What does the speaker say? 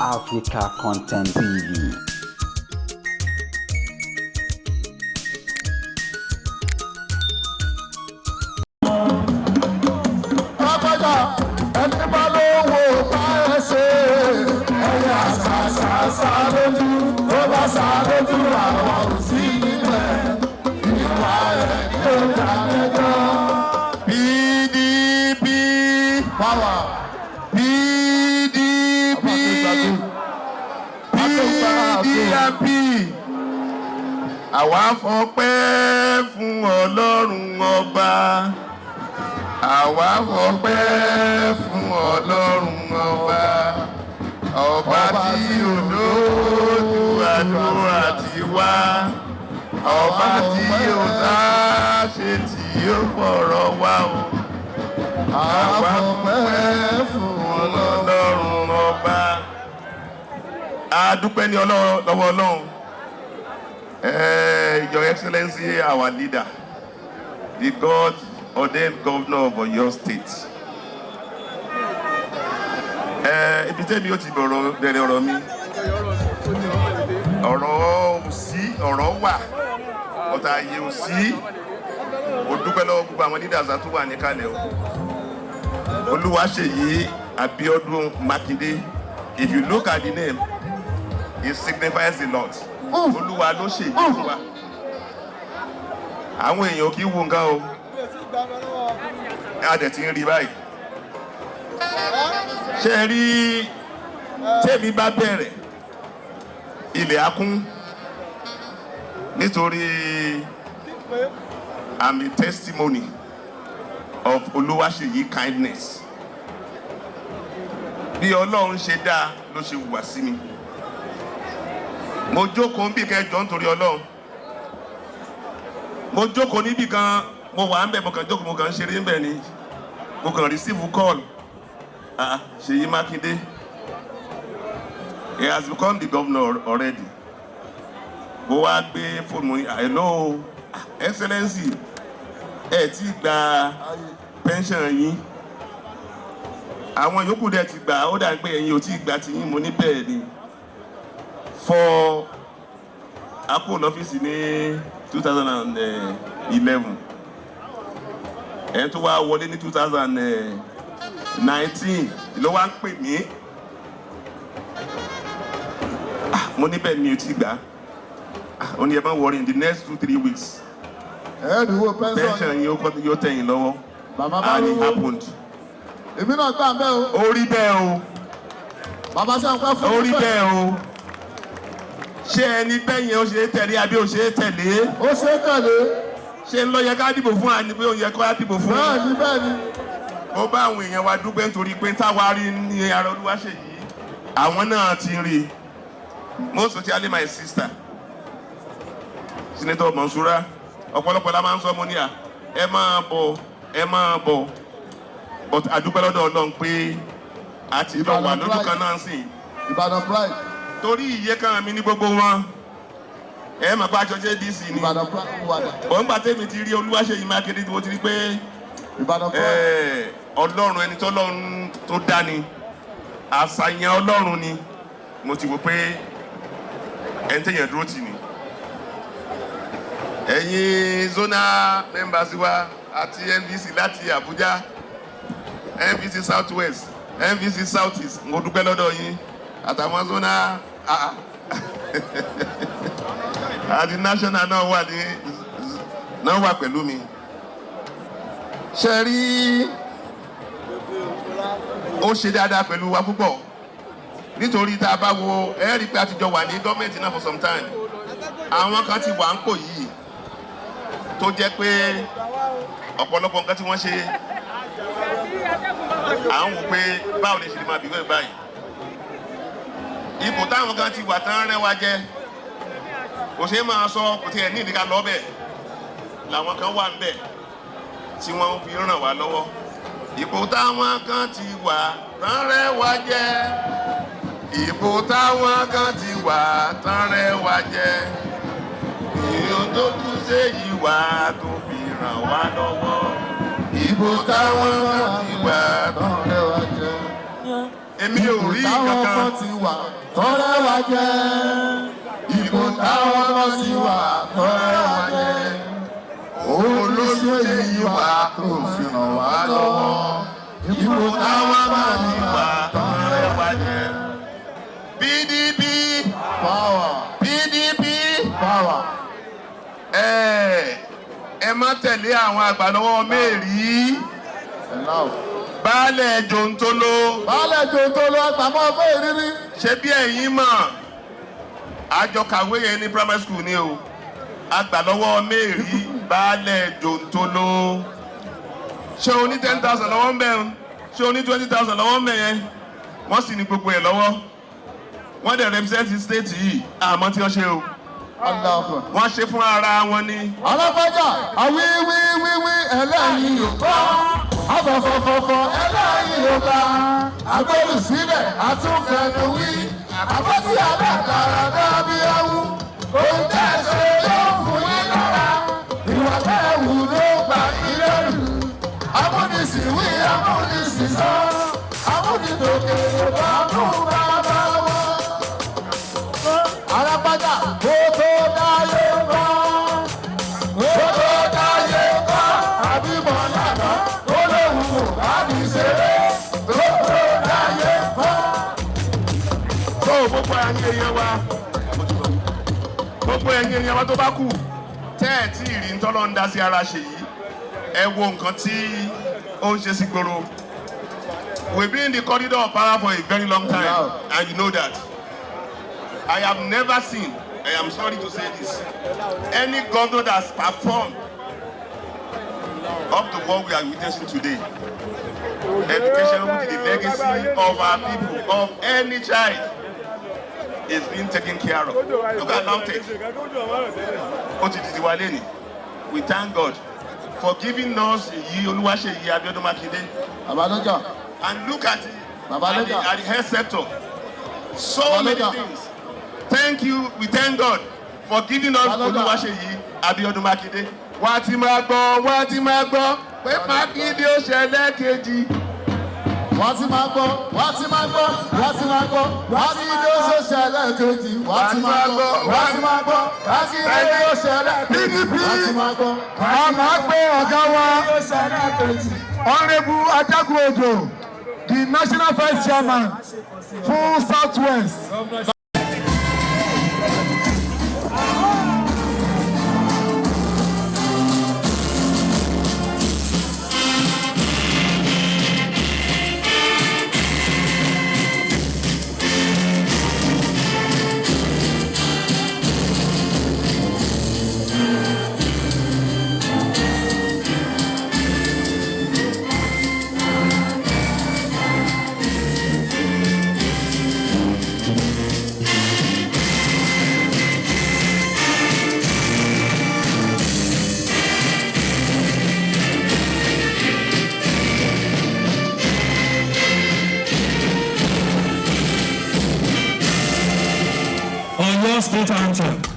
Africa Content TV. Lágbájá, ẹni bá lówó bá ẹ ṣe ẹyà ṣàṣàṣà lójú tó bá ṣà lójú àwọn ò sí níbẹ̀ ìwà rẹ̀ ló dá lẹ́jọ́. PDP. Power. PDP. PDP. Àwa fọpẹ́ fún Ọlọ́run Ọba. Àwa fọpẹ́ fún Ọlọ́run Ọba. Ọba tí ò lójú àdúrà ti wá. Ọba tí ò sá ṣe tí ó fọ̀rọ̀ wá o. Àwa fọpẹ́ fún Ọlọ́run. Ọlọ́run Ọba. A dúpẹ́ ní Ọlọ́run lọ́wọ́ Ọlọ́run. Your Excellency, our leader, the God ordained governor of Oyo State. Ibi tẹ́mi ó ti bẹ̀rẹ̀ ọ̀rọ̀ mi. Ọ̀rọ̀ ò sí, ọ̀rọ̀ wà, ọ̀tà àyè ò sí. Mo dúpẹ́ lọ́wọ́ gbogbo àwọn leaders tó wà níkàlẹ̀ o. Olúwaṣèyí Abíọ́dún Mákindé, if you look at the name, it signifies a lot. Olúwa ló ṣèyí fún wa. Àwọn èèyàn kì í wo nǹkan o. A dẹ̀ ti ń rí báyìí. Ṣé ẹ rí tèmi bá bẹ̀rẹ̀ ilẹ̀ á kún nítorí I'm a testimony of Olúwaṣèyí kindness. Bí Ọlọ́run ṣe dá ló ṣe wùwà sí mi. Mo jókòó níbì kẹjọ nítorí Ọlọ́run. Mo jókòó níbì kan, mo wà ń bẹ̀, mo kàn jókòó, mo kàn ń ṣeré ń bẹ̀ ni. Mo kàn receive call. Ah, Ṣèyí Mákindé. He has become the governor already. Mo wá gbé fóònù ní, "Hello, Excellency, ẹ ti gba pension yín. Àwọn yòókù dẹ̀ ti gbà, ó dà pé ẹ̀yin ò tí gbà tiyín." Mo ní bẹ́ẹ̀ ni. For a kúrò lọ́fíìsì ní 2011. Ẹ̀ tó wá wọlé ní 2019 ló wá ń pè mí. Ah, mo ní bẹ́ẹ̀ ni ò tí gbà. Ah, ó ní ẹ má worry, in the next 2-3 weeks, Ẹ̀ẹ́dìwó pension. Pension yín ó kọ́ yóò tẹ̀yìn lọ́wọ́. Bàbá bá And it lówó. happened. Èmi náà gbà bẹ́ẹ̀ o. Ó rí bẹ́ẹ̀ o. Bàbá ṣe ń pẹ́ fún Ó mi rí bẹ́ẹ̀. bẹ́ẹ̀ o. Ṣé ẹni bẹ́ẹ̀ yẹn ó ṣe é tẹ̀lé àbí ó ṣe é tẹ̀lé? Ó ṣe é tẹ̀lé. Ṣé ń lọ yẹ ká dìbò fún àní pé ó yẹ kó dìbò fún? Bẹ́ẹ̀ ni, bẹ́ẹ̀ ni. Mo bá àwọn èèyàn wa dúpẹ́ nítorí pé táwa rí ní ara Olúwaṣèyí, àwọn náà ti rí i. Most especially my sister, Senator Monsura. Ọ̀pọ̀lọpọ̀ la máa ń sọ, mo ní à ẹ máa bọ̀, ẹ máa bọ̀, but a dúpẹ́ lọ́dọ̀ Ọlọ́run pé a ti lọ wà lójú kan náà sìn. Ìbàdàn pride. Torí ìyè kan mi ní gbogbo wọn, ẹ mọ̀ pé aṣọ JDC ni. Ìbàdàn pride wàdà. Bọ̀ǹgbà tèmi ti rí Olúwaṣèyí Mákindé tí mo ti rí pé Ìbàdàn pride. Ọlọ́run, ẹni tọ́lọ́run tó dání, àṣàyàn Ọlọ́run ni. Mo ti wò pé ẹni tẹ̀yàn dúró tì ní. Ẹ̀yin zonal members wa àti NVC láti Abuja, NVC South West, NVC South East, mo dúpẹ́ lọ́dọ̀ yín àtàwọn zonal, ah, ah, àti national náà wà ní náà wà pẹ̀lú mi. Ṣe rí, ó ṣe dáadáa pẹ̀lú wa púpọ̀ nítorí tá a bá wo, ẹ rí i pé a ti jọ wà ní gọ́ọ̀mẹ̀ntì náà for some time. Àwọn kan ti wà ń pò yìí tó jẹ́ pé ọ̀pọ̀lọpọ̀ nǹkan tí wọ́n ṣe, à ń wò pé báwo lè ṣe lè máa bí wẹ́ẹ̀ báyìí. Ipò táwọn kan ti wà tán rẹwà jẹ, kò ṣeé máa sọ, kò tiẹ̀ ní ìdíkà lọ́bẹ̀ làwọn kan wà ń bẹ̀ tí wọ́n fi ràn wá lọ́wọ́. Ipò táwọn kan ti wà tán rẹwà jẹ, ipò táwọn kan ti wà tán rẹwà jẹ, èèyàn tó tún ṣe yìí wá tó fi ràn wá lọ́wọ́. Ipò táwọn kan ti wà Tán rẹwà jẹ. Èmi ò rí Táwọn kankan. kan ti wà tọ́rẹ́ wa jẹ́. Ipò táwọn kan ti wà tọ́rẹ́ wa jẹ́. Olóṣèlú yìí wà tó fi ràn wá lọ́wọ́. Ipò táwọn kan ti wà tọ́rẹ́ wa jẹ́. PDP. Power. PDP. Power. Ẹ má tẹ̀lé àwọn àgbà lọ́wọ́ mẹ́rìí. Baálẹ̀ Jòǹtóló. Baálẹ̀ Jòǹtóló àgbàmọ́ fún ìrírí. Ṣé bí ẹ̀yin mọ̀, àjọ kàwé yẹn ní primary school ni o. Àgbà lọ́wọ́ mẹ́rìí Baálẹ̀ Jòǹtóló. Ṣé o ní 10,000 lọ́wọ́ ń bẹ̀ ń? Ṣé o ní 20,000 lọ́wọ́ ń bẹ̀ yẹn? Wọ́n sì ní gbogbo ẹ̀ lọ́wọ́. Wọ́n dẹ̀ represent state yìí, àmọ́ tí wọ́n ṣe o. Wọ́n ṣe fún ara wọn ni. Alábàjá, àwí wí wí wí ẹlẹ́yin ò gbọ́. Afọ̀fọ̀fọ̀fọ̀ ẹlẹ́yin ò gbà. Agbóhùn sílẹ̀ àtúnfẹ̀nu wí. Àbọ̀tí alákàrà náà bí ẹwú. Ohun tẹ́ ẹ ṣe ló ń fún yín lára. Ìwà tẹ́ ẹ wù ló gbà yín lẹ́rù. Amúnisìn wí amúnisìn sọ. Amúnidòkè bá mú bàbá wọn. Alábàjá, kó tó dáyé bá. Kó tó dáyé bá. Àbímọ lànà, ó lóun kò bá ní ṣeré. Kó tó dáyé bá. Tó gbogbo ẹ̀yin èèyàn wa, gbogbo ẹ̀yin èèyàn wa tó bá kù, tẹ́ ẹ̀ tí ìrì ń tọ́lọ́ ń dá sí ara ṣe yìí, ẹ wo nǹkan tí ó ń ṣe sí gbòòrò. We've been in the corridor of power for a very long time, and you know that. I have never seen, I am sorry to say this, any governor that's performed up to what we are witnessing today. Education, which is the legacy of our people, of any child, is being taken care of. Look at LAUTECH. We thank God for giving us Oluwaseyi Abiodun Makinde. And look at the health sector. So many things. Thank you, we thank God for giving us Oluwaseyi Abiodun Makinde. Wá ti máa gbọ́, wá ti máa gbọ́, pé Mákindé ó ṣẹlẹ̀ kejì. Wá ti máa gbọ́, wá ti máa gbọ́, wá ti máa gbọ́, Mákindé ó ṣẹlẹ̀ kejì. Wá ti máa gbọ́, wá ti máa gbọ́, Mákindé ó ṣẹlẹ̀ kejì. Wá ti máa gbọ́. A máa gbé ọ̀gá wa, Honourable Ajagun Ojo, the National Vice Chairman fún South West. Oyo State Anthem.